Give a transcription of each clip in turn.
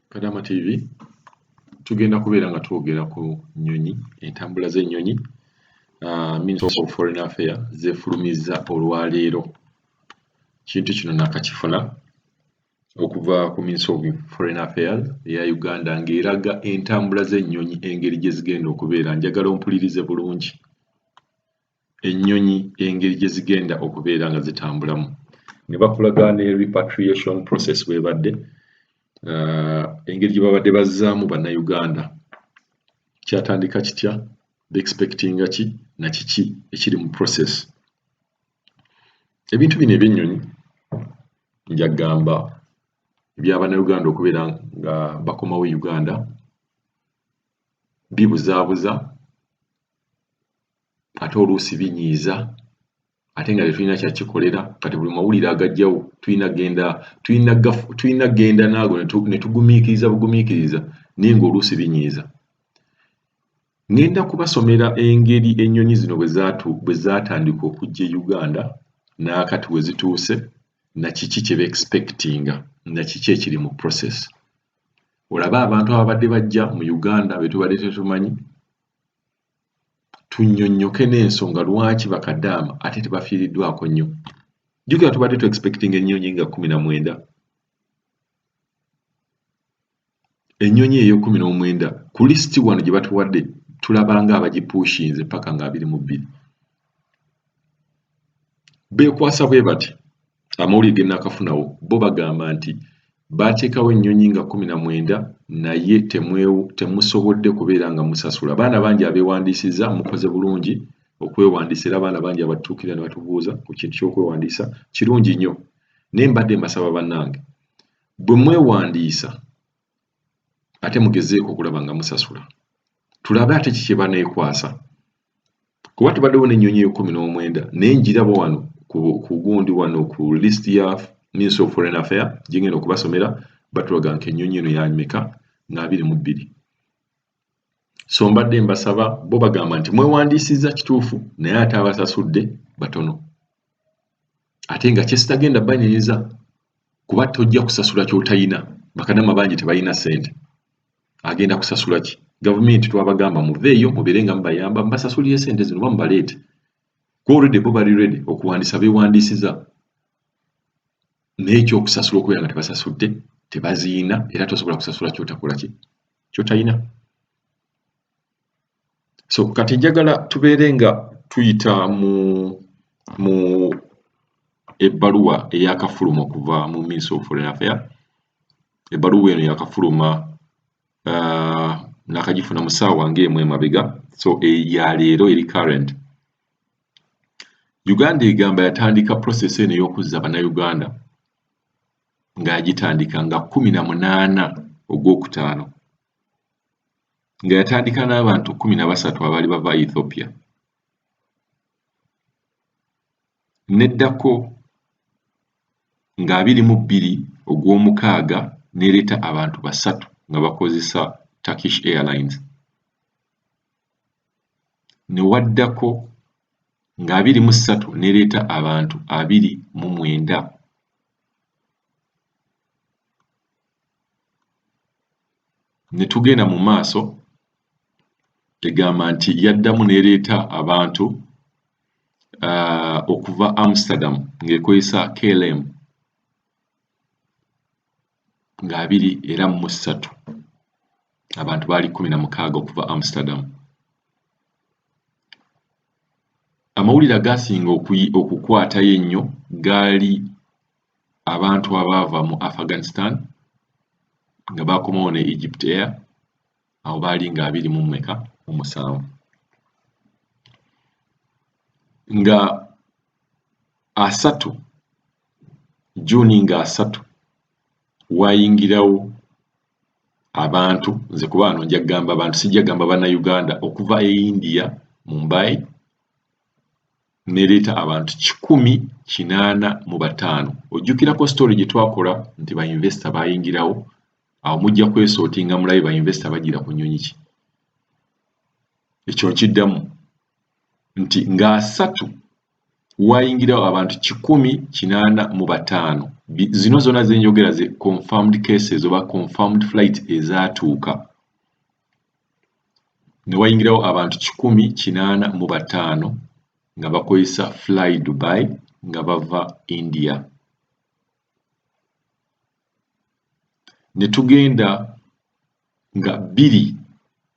Kadama TV tugenda kubeera nga twogera ku nnyonyi, entambula z'ennyonyi Ministry of Foreign Affairs zeefulumizza olwaleero. Kintu kino nakakifuna okuva ku Ministry of Foreign Affairs eya Uganda ng'eraga entambula z'ennyonyi engeri gye zigenda okubeera. Njagala ompulirize bulungi. Ennyonyi engeri gye zigenda okubeera nga zitambulamu ne bakulaga ne repatriation process bw'ebadde engeri gye babadde bazzaamu Bannayuganda. Kyatandika kitya? Beexpectinga ki na kiki ekiri mu process? Ebintu bino eby'ennyonyi nja kugamba ebya Bannayuganda okubeera nga bakomawo e Uganda bibuzaabuza ate oluusi binyiiza ate nga tetulina kyakikolera. Kati buli mawulire agajjawo tulina genda tulina genda naago ne tugumiikiriza bugumiikiriza, naye ng'oluusi binyiiza. Ngenda kubasomera engeri ennyonyi zino bwe zaatandika okujja e Uganda n'akati we zituuse na kiki kye beexpectinga na kiki ekiri mu process. Olabe abantu ababadde bajja mu Uganda be tubadde tetumanyi, tunnyonnyoke n'ensonga lwaki bakadaama ate tebafiiriddwako nnyo. Jjukira tubadde tu expectinga ennyonyi nga 19. Ennyonyi ey'e 19 ku lisiti wano gye batuwadde tulaba nga abagipushinze paka nga 22. Beekwasa bwe bati amawulire ge nnaakafunawo bo bagamba nti baateekawo ennyonyi nga 19 naye temusobodde kubeera nga musasula. Abaana bangi abeewandiisizza mukoze bulungi okwewandiisa era abaana bangi abatutuukirira ne batubuuza ku kintu ky'okwewandiisa kirungi nnyo. Naye mbadde mbasaba bannange bwe mwewandiisa ate mugezeeko okulaba nga musasula tulabe ate kiki kye baneekwasa kuba tubaddewo n'ennyonyi ey'e 19 naye ngiraba wano ku gundi wano ku list ya Ministry of Foreign Affairs gye ngenda okubasomera batulaga nti ennyonyi eno ya mmeka nga 22. So mbadde mbasaba bo bagamba nti mwewandiisizza kituufu naye ate abasasudde batono ate nga kye sitagenda banyenyeza kuba tojja kusasula ky'otalina. Bakadama bangi tebalina ssente, agenda kusasula ki? Gavumenti twabagamba muveeyo mubeere nga mubayamba mubasasulire ssente zino oba mubaleete kuba already bo bali ready okuwandiisa beewandiisiza naye ekyokusasula okubeera nga tebasasudde tebaziina era tosobola kusasula ky'otakola ki ky'otalina. So kati njagala tubeere nga tuyita mu ebbaluwa eyakafuluma okuva mu Ministry of Foreign Affairs. Ebbaluwa eno yakafuluma nakagifuna mu ssaawa ng'emu emabega, so ya leero eri current. Uganda egamba yatandika process eno ey'okuzza Bannayuganda nga yagitandika nga 18 Ogwokutaano nga yatandika n'abantu 13 abaali bava Ethiopia. N'eddako nga 22 Ogwomukaaga n'ereeta abantu basatu nga bakozesa Turkish Airlines. Ne waddako nga 23 n'ereeta abantu 29. Ne tugenda mu maaso egamba nti yaddamu n'ereeta abantu okuva Amsterdam ng'ekozesa KLM nga abiri era mu ssatu. Abantu baali 16 okuva Amsterdam. Amawulire agaasinga okukwatayo ennyo gaali abantu abaava mu Afghanistan nga baakomawo ne Egypt Air awo baali nga abiri mu mmeka mu musanvu. Nga 30 June nga 30 waayingirawo abantu nze kuba wano nja kugamba abantu sijja kugamba Bannayuganda okuva e India Mumbai n'ereeta abantu 185. Ojjukirako story gye twakola nti ba investor baayingirawo awo mujja kwesootinga mulabe ba investor bagira ku nnyonyi ki. Ekyo nkiddamu nti ng'asatu waayingirawo abantu 185 Zino zonna zenjogera ze confirmed cases oba confirmed flight ezaatuuka. Ne wayingirawo abantu 185 nga bakozesa Fly Dubai nga bava India. Ne tugenda nga 2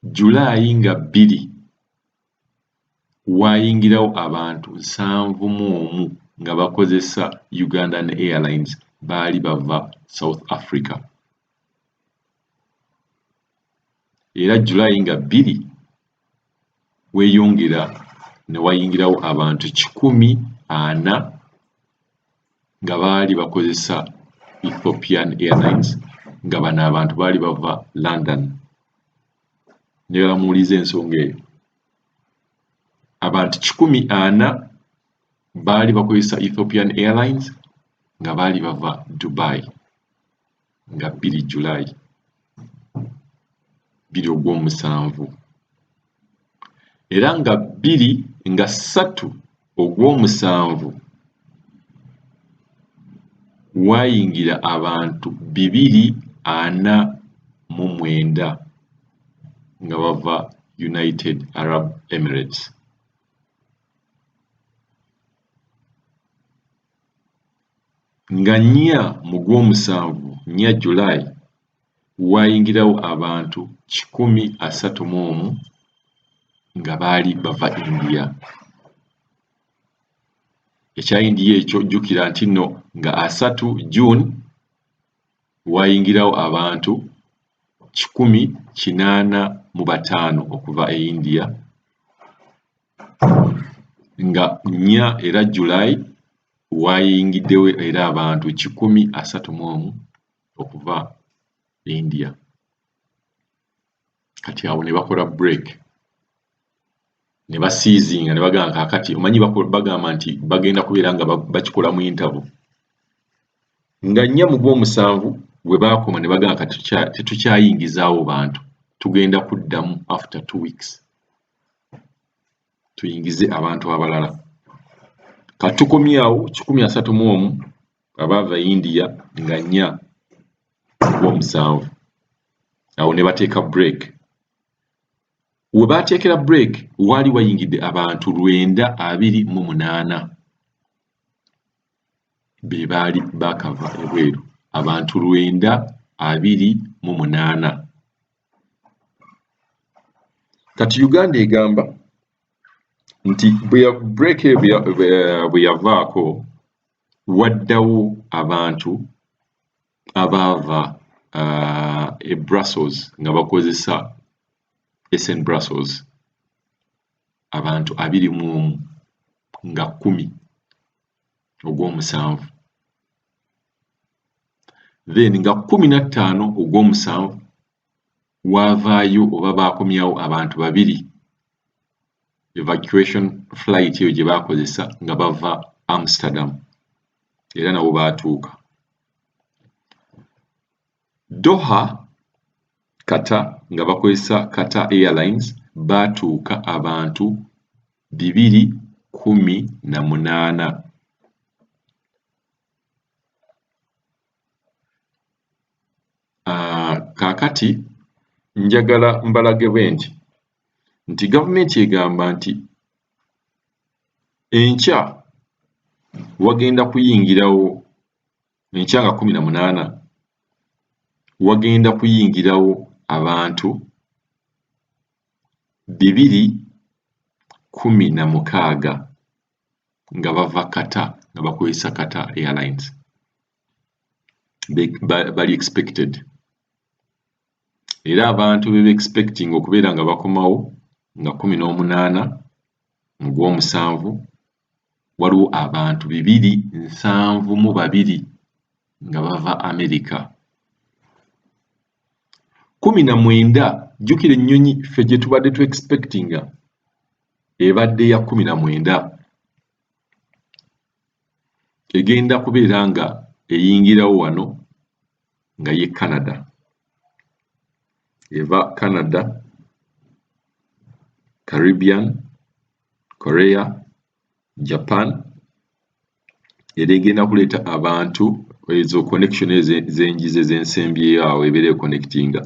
July nga 2 waayingirawo abantu 71 nga bakozesa Ugandan Airlines, baali bava South Africa. Era July nga 2 weeyongera ne wayingirawo abantu 140 nga baali bakozesa Ethiopian Airlines, nga bano abantu baali bava London. Njagala muwulize ensonga eyo. Abantu 140 baali bakozesa Ethiopian Airlines nga baali bava Dubai nga 2 July 2 ogw'omusanvu. Era nga 2 nga 3 ogw'omusanvu waayingira abantu 249 nga bava United Arab Emirates. Nga 4 mu gw'omusanvu 4 July waayingirawo abantu 131 nga baali bava India. Ekya India ekyo jjukira nti nno nga 3 June waayingirawo abantu 185 okuva e India, nga 4 era July waayingiddewo era abantu 131 okuva e India. Kati awo ne bakola break, ne basiizinga ne bagamba kaakati omanyi bagamba nti bagenda kubeera nga bakikolamu interval. Nga 4 mu gw'omusanvu we baakoma ne bagamba kati tetukyayingizaawo bantu, tugenda kuddamu after 2 weeks tuyingize abantu abalala. Kati tukomyawo 131 abaava India nga 4 ogw'omusanvu. Awo ne bateeka break. We baateekera break waali wayingidde abantu 928 be baali baakava ebweru, abantu 928. Kati Uganda egamba nti break eyo bwe yavaako waddawo abantu abaava e Brussels nga bakozesa SN Brussels, abantu 21 nga 10 ogw'omusanvu. Then nga 15 ogw'omusanvu waavaayo oba baakomyawo abantu 2 evacuation flight eyo gye baakozesa nga bava Amsterdam, era nabo baatuuka. Doha Qatar nga bakozesa Qatar Airlines baatuuka abantu 218. Kaakati njagala mbalage bwe nti gavumenti egamba nti enkya wagenda kuyingirawo, enkya nga 18 wagenda kuyingirawo abantu 216 nga bava Qatar, nga bakozesa Qatar Airlines. Bali expected. Era abantu be expecting okubeera nga bakomawo nga 18 mu gw'omusanvu, waliwo abantu 272 nga bava America. 19, jjukira ennyonyi ffe gye tubadde tu expectinga ebadde ya 19, egenda kubeera nga eyingirawo wano nga ye Canada, eva Canada, Caribbean, Korea, Japan, era egenda kuleeta abantu Ezo connection zenjize zensembyeyo awo ebeera econnectinga,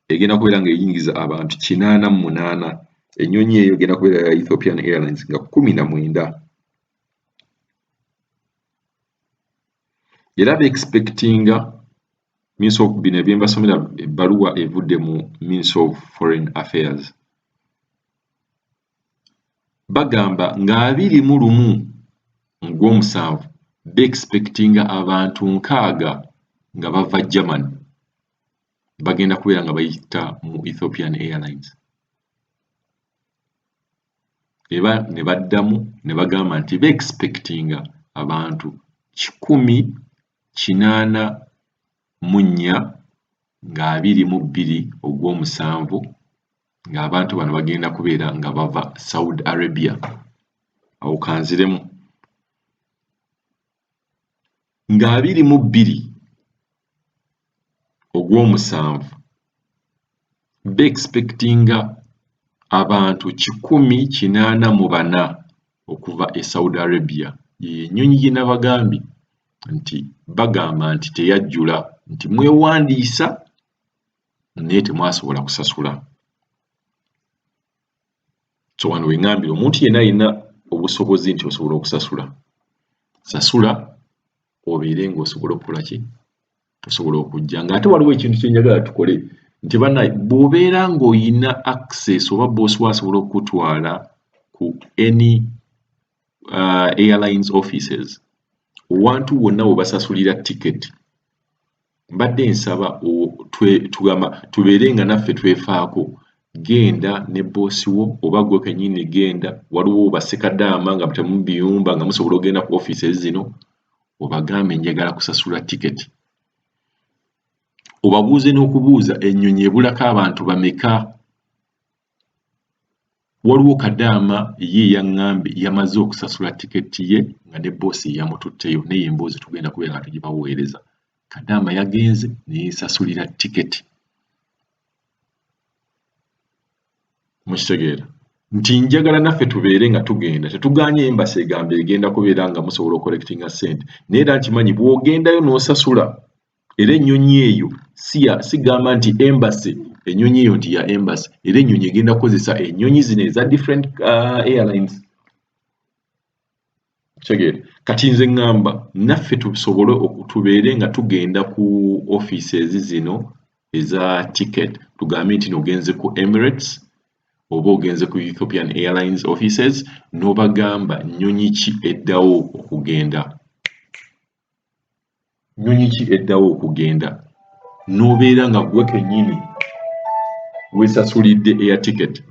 egenda kubeera nga eyingiza abantu 88. Ennyonyi eyo egenda kubeera ya Ethiopian Airlines nga 19. Era beexpectinga Minister of, bino ebyembasomera ebbaluwa evudde mu Minister of Foreign Affairs. Bagamba nga 21 ogw'omusanvu beexpectinga abantu 60 nga bava Germany, bagenda kubeera nga bayita mu Ethiopian Airlines. Eba ne baddamu ne bagamba nti beexpectinga abantu 184 nga 22 ogw'omusanvu, ng'abantu bano bagenda kubeera nga bava Saudi Arabia. Awo kanziremu nga 22 ogw'omusanvu beexpectinga abantu 184 okuva e Saudi Arabia. Yeyo ennyonyi gye nabagambye nti bagamba nti teyajjula, nti mwewandiisa naye temwasobola kusasula. So wano wengambira omuntu yenna alina obusobozi nti osobola okusasula, sasula obeere ng'osobola okukola ki, osobola okujja. Ng'ate waliwo ekintu kye njagala tukole nti bannaye, bw'obeera ng'olina access oba boss wo asobola okukutwala ku any airlines offices, owantu wonna we basasulira ticket, mbadde nsaba tugamba tubeere nga naffe twefaako. Genda ne boosi wo oba gwe kennyini genda, waliwo bassekadaama nga temubiyumba nga musobola okugenda ku offices zino, obagambe njagala kusasula ticket. Obabuuze n'okubuuza ennyonyi ebulako abantu bameka. Waliwo kadaama ye yaŋŋambye yamaze okusasula tiketi ye nga ne boosi yamututteyo, naye emboozi tugenda kubeera nga tugibaweereza. Kadaama yagenze ne yeesasulira tiketi. Mukitegeera nti njagala naffe tubeere nga tugenda, tetugaanye embassy egamba egenda kubeera nga musobola okucollectinga ssente, naye era nkimanyi bw'ogendayo n'osasula era ennyonyi eyo sigamba nti embassy, ennyonyi eyo nti ya embassy, era ennyonyi egenda kukozesa ennyonyi zino eza different airlines. Kitegeera kati nze ŋŋamba naffe tusobole tubeere nga tugenda ku offices zino eza ticket, tugambe nti nogenze ku Emirates oba ogenze ku Ethiopian Airlines offices n'obagamba nnyonyi ki eddawo okugenda, nnyonyi ki eddawo okugenda, n'obeera nga ggwe kennyini weesasulidde air ticket.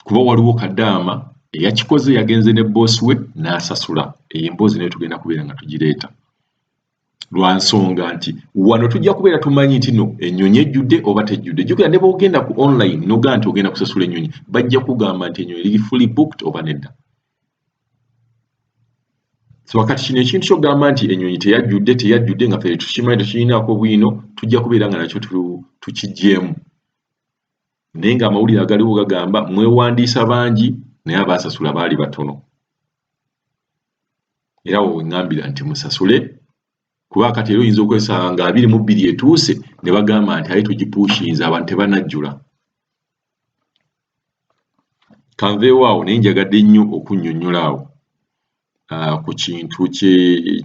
Kuba waliwo kadaama eyakikoze, yagenze ne boss we n'asasula. Eyo emboozi nayo tugenda kubeera nga tugireeta lwa nsonga nti wano tujja kubeera tumanyi nti no ennyonyi ejjudde oba tejjudde. Jjukira ne bw'ogenda ku online n'ogamba nti ogenda kusasula ennyonyi, bajja kugamba nti ennyonyi eri fully booked oba nedda. So kati kino ekintu ky'okugamba nti ennyonyi teyajjudde, teyajjudde nga ffe tukimanyi tekirinaako bwino, tujja kubeera nga nakyo tukiggyeemu. Naye ng'amawulire agaliwo gagamba mwewandiisa bangi naye abaasasula baali batono. Era awo we ŋŋambira nti musasule, kuba kati era oyinza okwesanga nga 22 etuuse ne bagamba nti aye tugipuushinze abantu tebanajjula. Kanveewo awo, naye njagadde nnyo okunnyonnyola awo ku kintu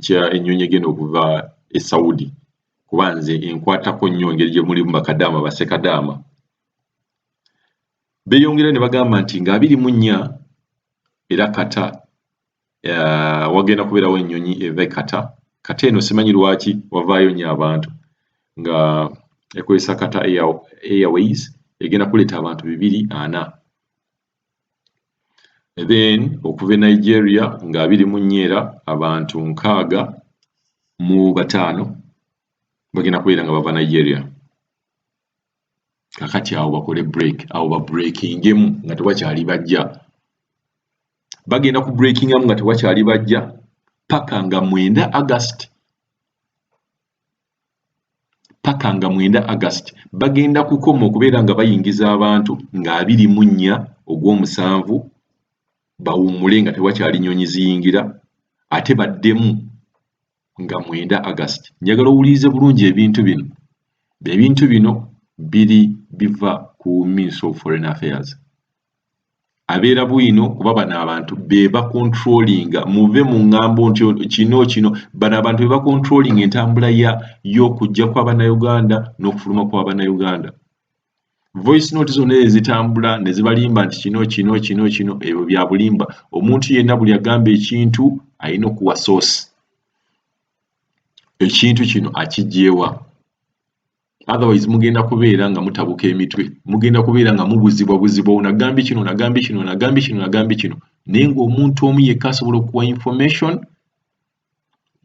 kya ennyonyi egenda okuva e Saudi, kuba nze enkwatako nnyo engeri gye mulimu bakadaama bassekadaama. Beeyongera ne bagamba nti nga 24 era Qatar wagenda kubeerawo ennyonyi eva e Qatar. Qatar eno simanyi lwaki wavaayo nnyo abantu nga ekozesa Qatar Airways, egenda kuleeta abantu 240. Then okuva e Nigeria nga 24 era abantu 65 bagenda kubeera nga bava Nigeria. Kakati awo bakole break, awo ba breakingemu nga tewakyali bajja. Bagenda ku breakingamu nga tewakyali bajja paka nga 9 August. Paka nga 9 August bagenda kukoma okubeera nga bayingiza abantu nga 24 ogw'omusanvu, bawummule nga tewakyali nnyonyi ziyingira, ate baddemu nga 9 August. Njagala owulirize bulungi ebintu bino. Ebintu bino biri biva ku Ministry of Foreign Affairs. Abeera bwino kuba bano abantu be bacontrollinga, muve mu ŋŋambo nti kino kino, bano abantu be bacontrollinga entambula ya y'okujja kw'Abannayuganda n'okufuluma kw'Abannayuganda. Voice note zonna ezitambula ne zibalimba nti kino kino kino kino, ebyo bya bulimba. Omuntu yenna buli agamba ekintu alina okuwa source. Ekintu kino akiggyewa? Otherwise mugenda kubeera nga mutabuka emitwe, mugenda kubeera nga mubuzibwa buzibwa, ono agambye kino, ono agambye kino, ono agambye kino, ono agambye kino, naye ng'omuntu omu yekka asobola okuwa information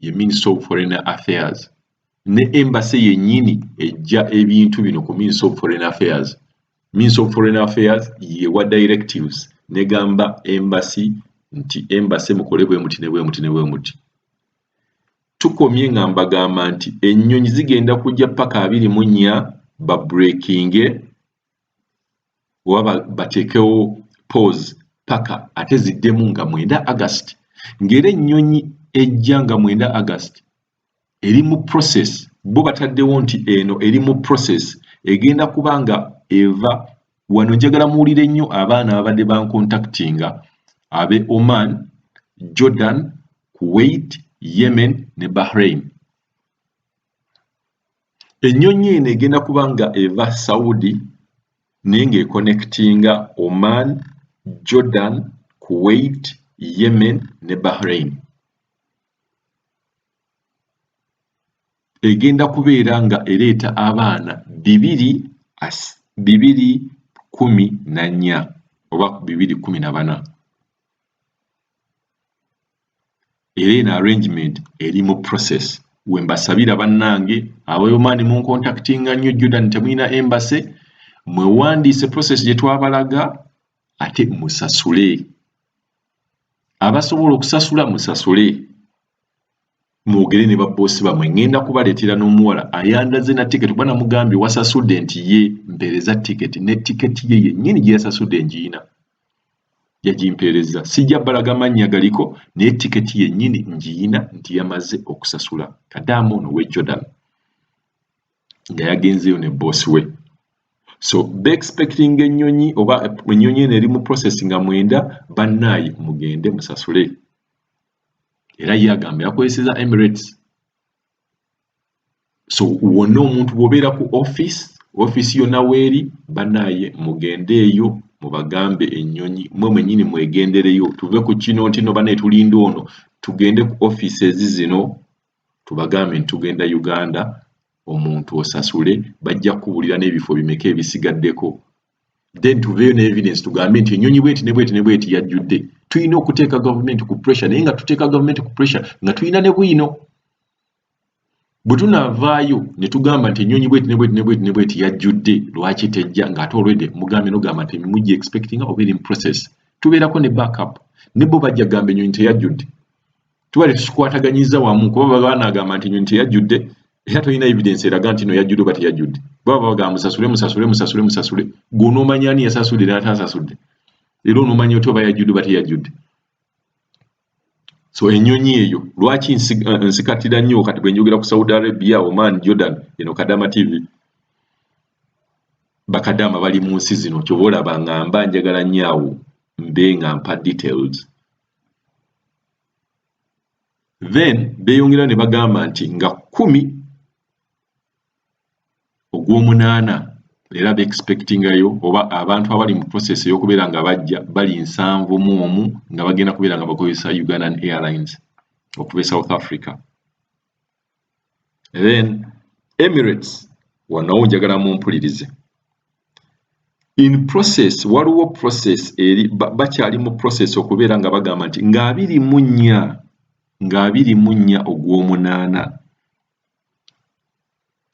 ye Minister of Foreign Affairs, ne embassy yennyini ejja ebintu bino ku Minister of Foreign Affairs. Minister of Foreign Affairs yewa directives negamba embassy nti embassy mukole bwe muti ne bwe muti ne bwe muti. Tukomye nga mbagamba nti ennyonyi zigenda kujja paka 24 babreakinge oba bateekewo pause paka ate ziddemu nga 9 August, ng'era ennyonyi ejja nga 9 August eri mu process. Bo bataddewo nti eno eri mu process, egenda kuba nga eva wano. Njagala muwulire nnyo abaana ababadde bancontactinga abe Oman, Jordan, Kuwait, Yemen ne Bahrain. Ennyonyi eno egenda kuba nga eva Saudi naye ng'econnectinga Oman, Jordan, Kuwait, Yemen ne Bahrain. Egenda kubeera nga ereeta abaana 214 oba 214. Era eno arrangement eri mu process. We mbasabira bannange ab'Oman muncontactinga nnyo, Jordan temulina embassy, mwewandiise process gye twabalaga ate musasule. Abasobola okusasula musasule. Mwogere ne babboosi bammwe, ŋŋenda kubaleetera n'omuwala ayandaze na tiketi kuba namugambye wasasudde nti ye mpeereza tiketi, ne tiketi ye yennyini gye yasasudde ngiyina, yagimpeerezza. Sijja balaga mannya galiko, naye tiketi yennyini ngiyina nti yamaze okusasula. Kadaama ono ow'e Jordan nga yagenzeeyo ne bboosi we. So beexpectinga ennyonyi oba ennyonyi eno eri mu process nga 9, bannaaye mugende musasule. Era ye agamba yakozesezza Emirates. So wonna omuntu bw'obeera ku office, ofiisi yonna weeri, bannaaye mugende eyo mubagambe ennyonyi, mmwe mwennyini mwegendereyo. Tuve ku kino nti no bannaye tulinda ono, tugende ku offices zino tubagambe nti tugenda Uganda, omuntu osasule, bajja kukubuulira n'ebifo bimeka ebisigaddeko. Then tuveeyo ne evidence tugambe nti ennyonyi bweti ne bweti ne bweti yajjudde. Tulina okuteeka gavumenti ku pressure, naye nga tuteeka gavumenti ku pressure nga tulina ne bwino. Bwe tunaavaayo ne tugamba nti ennyonyi bweti ne bweti ne bweti ne bweti yajjudde, lwaki tejja, ng'ate already mugambye n'ogamba nti mujja expectinga oba eri mu process, tubeerako ne backup. Ne bo bajja kugamba ennyonyi teyajjudde, tuba tetukikwataganyiza wamu, kuba baba banaagamba nti ennyonyi teyajjudde era tolina evidence eraga nti no yajjudde oba teyajjudde. Baba bagamba musasule, musasule, musasule, musasule, ggwe onoomanya ani yasasudde n'ataasasudde, era onoomanya otya oba yajjudde oba teyajjudde? So ennyonyi eyo lwaki nsikatira nnyo kati bwe njogera ku Saudi Arabia, Oman, Jordan, eno Kadama TV, bakadaama bali mu nsi zino, ky'oba olaba nga mba njagala nnyo awo mbe nga mpa details. Then beeyongera ne bagamba nti nga 10 ogw'omunaana era beexpectingayo oba abantu abali mu process ey'okubeera nga bajja bali 71 nga bagenda kubeera nga bakozesa Ugandan Airlines okuva e South Africa. Then Emirates, wano njagala mumpulirize. In process, waliwo process eri bakyali mu process okubeera nga bagamba nti nga 24, nga 24 ogw'omunaana,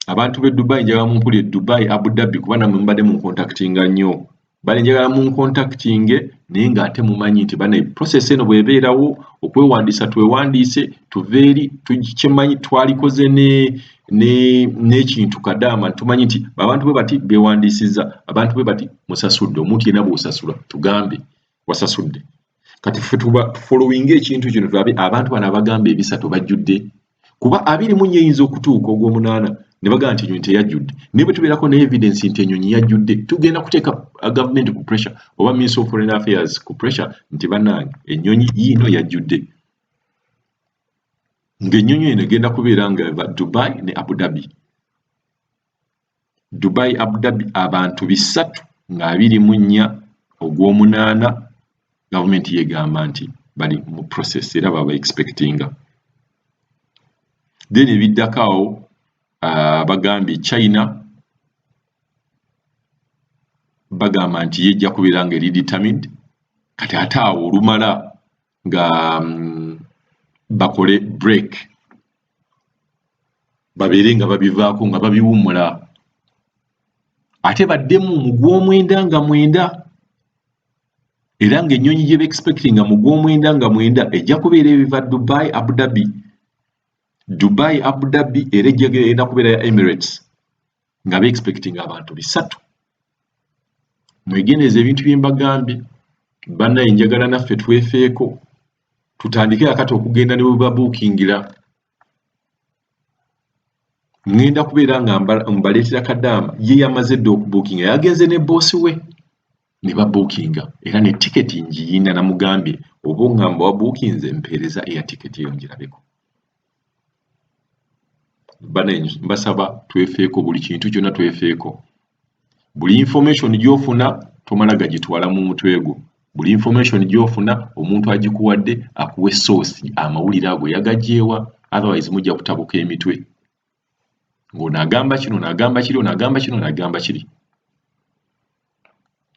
abantu b'e Dubai njagala mumpulire, Dubai, Abu Dhabi, kuba nammwe mubadde muncontactinga nnyo. Bale njagala muncontactinge, naye ng'ate mumanyi nti bane process eno bw'ebeerawo okwewandiisa, twewandiise tuve eri kyemanyi twalikoze ne n'ekintu kadaama, tumanyi nti abantu bwe bati beewandiisizza, abantu bwe bati musasudde. Omuntu yenna bw'osasula tugambe wasasudde. Kati ffe tuba tufollowinga ekintu kino tulabe abantu bano abagamba ebisatu bajjudde, Kuba 24 eyinza okutuuka ogw'omunaana ne bagamba nti ennyonyi teyajjudde. Naye bwe tubeerako ne evidence nti ennyonyi yajjudde, tugenda kuteeka gavumenti ku pressure oba Ministry of Foreign Affairs ku pressure nti bannange, ennyonyi yiino yajjudde. Ng'ennyonyi eno egenda kubeera nga eva Dubai ne Abu Dhabi. Dubai, Abu Dhabi, abantu 324 ogw'omunaana. Gavumenti yegamba nti bali mu process era baba expectinga. Then ebiddako awo, bagambye China, bagamba nti yejja kubeera nga eri determined. Kati ate awo olumala nga bakole break, babeere nga babivaako, nga babiwummula, ate baddemu mu gw'omwenda nga 9. Era ng'ennyonyi gye beexpectinga mu gw'omwenda nga 9 ejja kubeera ebiva Dubai, Abu Dhabi, Dubai, Abu Dhabi, era ejja genda kubeera ya Emirates, nga beexpectinga abantu 300. Mwegendereza ebintu bye mbagambye, bannaye. Njagala naffe twefeeko, tutandike akati okugenda ne bwe babuukingira. Ŋŋenda kubeera nga mbaleetera kadaama ye yamaze dda okubuukinga, yagenze ne boss we ne babuukinga, era ne tiketi ngiyina. Namugambye, oba oŋŋamba wabuukinze, mpeereza eya tiketi eyo ngirabeko. Banaye, mbasaba twefeeko, buli kintu kyonna twefeeko. Buli information gy'ofuna tomala gagitwala mu mutwe gwo. Buli information gy'ofuna, omuntu agikuwadde akuwe source, amawulire ago yagaggyewa. Otherwise mujja kutabuka emitwe ng'ono agamba kino, n'agamba kiri, ono agamba kino, n'agamba kiri.